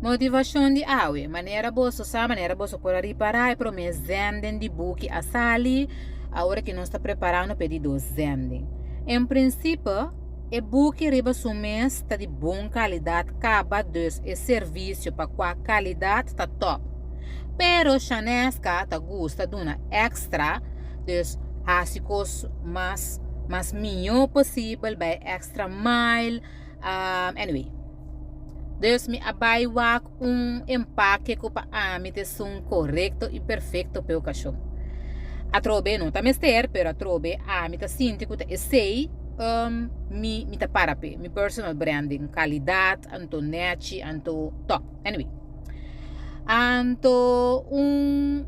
Motivashon di awe, Manera boso sa, manera boso por a ripará, e promé zenden di buki a sali, awor ki nos ta preparando p'e di dos zenden. En prinsipio, e buki riba su mes ta di bon kalidat kaba, dus e servisio pa kua kalidat ta tòp. Pero Shaneska ta gusta duna èkstra, dus hasi kos mas mas mihó posibel, bai èkstra mile, Anyway, dus mi a bai wak un empake ku pa ami ta esun korekto i perfekto p'e okashon. Atrobe no ta mester, pero atrobe ami ta sinti ku ta esei mi mi ta para p'e, mi personal branding, kalidat, anto nechi, anto top. Anyway, anto un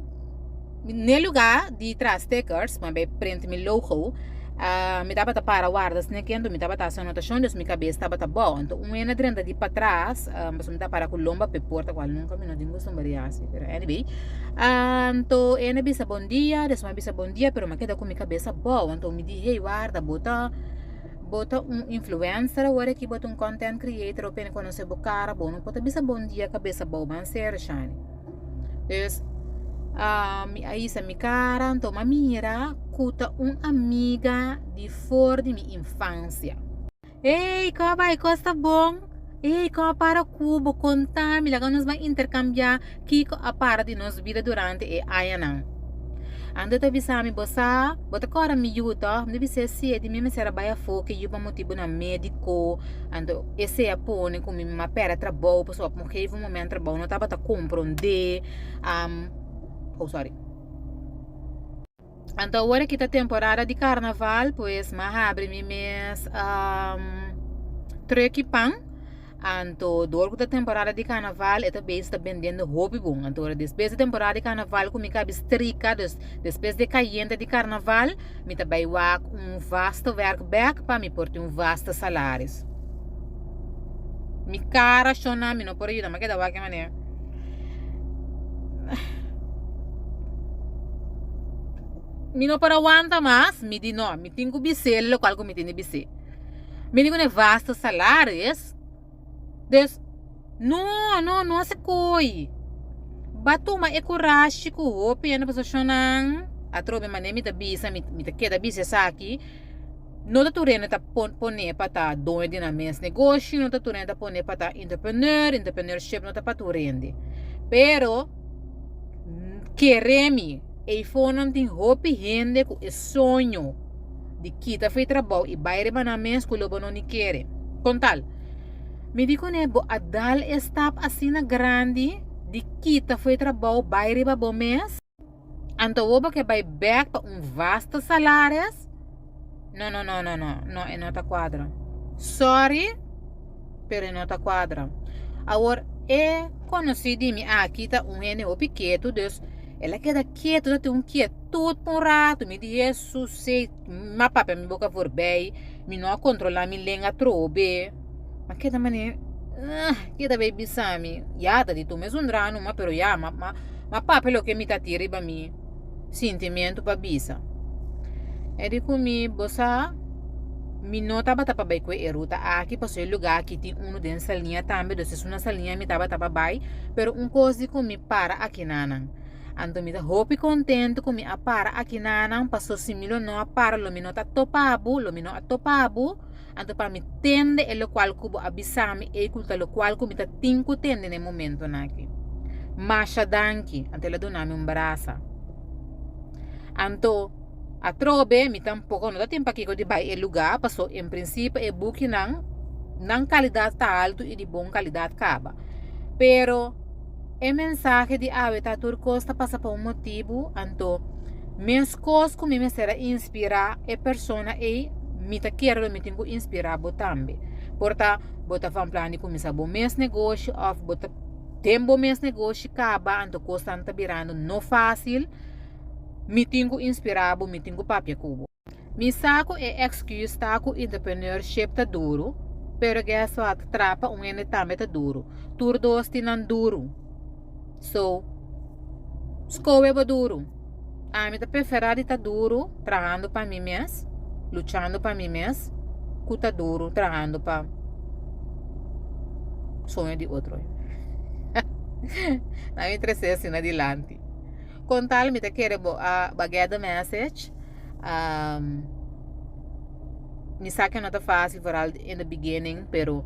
n'e lugá di traha stickers, mi a bai print mi logo, mi tabata para warda sneki anto mi tabata hasi anotashon, dus mi kabes tabata bou. Anto un hende a drenta di patras, pasobra mi ta para ku lomba p'e porta kual nunka mi no tin kustumber di hasi, pero anyway. Anto e hende a bisa bon dia, despues mi a bisa bon dia, pero mi a keda ku mi kabes abou. Anto mi di, hey warda, bo ta. Bo ta un influencer awor aki bo ta un content creator o pene conoce bo cara bo no por ta bisa bon dia cabeza abou ban serio Shani. Dus mi a hisa mi cara anto mi a mira cu ta un amiga di for di mi infancia. Ey como a bay cos ta bon? Ey como a para cu bo? Conta mi laga nos ban intercambia Kiko a para di nos bida durante e añanan? Anto e ta bisa mi, Bo sa, bo ta kòrda mi yu, tòg? Mi ta bis'é, Sí, e di mi mester a bai afó ku e yu pa motibunan médiko. Anto esei a pone ku mi mama pèrdè trabou pasobra op un gegeven moment trabou no tabata komprondé. Oh, sorry. Anto awor aki ta temporada di karnaval, pues m'a habri mi mes truck i pan. Anto dor ku ta temporada di karnaval e ta bezig ta bendiendo hopi bon. Anto ora despues di temporada di karnaval ku mi kabi strika, dus despues di e kayente di karnaval, mi ta bai wak un vaste werk bek pa mi por tin un vaste salaris. Mi kara shona mi no por yuda, m'a keda wak e manera. Mi no por a wanta mas, mi di no, mi tin ku bis'é lokual ku mi tin di bis'é. Mi di ku ne vaste salaris, dus no, no, no hasi koi. Ba tuma e kurashi ku hopi hende pasobra shonnan atrobe manera mi ta bisa, mi ta keda bisa esaki. No ta tur hende ta pone pa ta doño di nan mes negoshi, no ta tur hende ta pone pa ta entrepreneur, entrepreneurship no ta pa tur hende. Pero kere mi, eifonan tin hopi hende ku e soño di kita for e trabou i bai riba nan mes ku lo bo no ni kere. Kon tal? Mi di kuné bo a dal e stap asina grandi di kita for e trabou bai riba bo mes? Anto awor bo ke bai bek pa un vaste salaris? No, no, no, no, no, no, e no ta kuadra. Sorry, pero e no ta kuadra. Awor, e konosí di mi aki ta un hende hopi ketu, dus el a keda ketu, ta tin un kietut pa un ratu. Mi di, Hesus, sey, mi a papia mi boka voorbij, mi no a kontrolá mi lenga atrobe. Ma keda manera, ah, keda bay bisa mi, ya ta di tuma es un drano ma, pero ya, ma, ma, ma papia loke mi ta tin riba mi sentimiento pa bisa. E di ku mi, bo sa, mi no tabata pa bay ku e ruta aki, pasobra e lugar aki tin unu den Saliña tambe, dus esun na Saliña mi tabata pa bay, pero un kos di ku mi para aki nanan. Anto mi ta hopi contento ku mi a para aki nanan, pasobra si mi lo no a para lo mi no ta topa bo, lo mi no a topa bo. Anto pa mi tende e lokual ku bo a bisa mi ei ku ta lokual ku mi ta tin ku tende na e momentonan aki. Masha danki. Anto el a duna mi un brasa. Anto, atrobe mi tampoko no ta tin pakiko di bai e lugá paso en prinsipio e bukinan nan kalidat ta altu i di bon kalidat kaba. Pero e mensahe di awe ta tur kos ta pasa pa un motibu, anto meskos ku mi mester a inspirá e persona ei, mi ta kere lo mi tin ku inspirá bo tambe. Por ta bo ta van plan di kuminsá bo mes negoshi òf bo ta den bo mes negoshi kaba anto kosnan ta birando no fásil, mi tin ku inspirá bo, mi tin ku papia ku bo. Mi sa ku e excuse ta ku entrepreneurship ta duru, pero guess what, tra pa un hende tambe ta duru. Tur dos tin nan duru. So, skohe bo duru. Ami ta preferá di ta duru trahando pa mi mes, luchando pa mi mes, ku ta duru trahando pa soño di otro. Na mi trese asina dilanti. Kon tal mi ta kere bo a bo a get the message. Um, mi sa ke no ta fácil vooral in the beginning, pero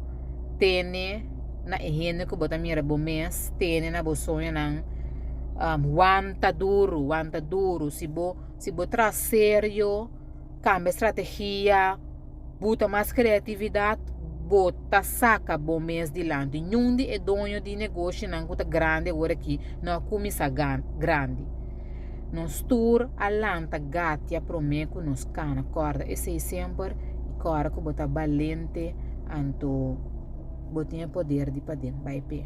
tene na e hende ku bo ta mira bo mes, tene na bo soñonan, um, wanta duru, wanta duru. Si bo, si bo traha serio, kambia strategia, buta mas kreatividat, bo ta saka bo mes dilanti. Niun di e doño di negoshinan ku ta grandi awor aki no a kuminsá grandi. Nos tur a lanta gatia promé ku nos kana. Kòrda esei semper i kòrda ku bo ta balente anto bo tin e poder di paden. Bai p'e.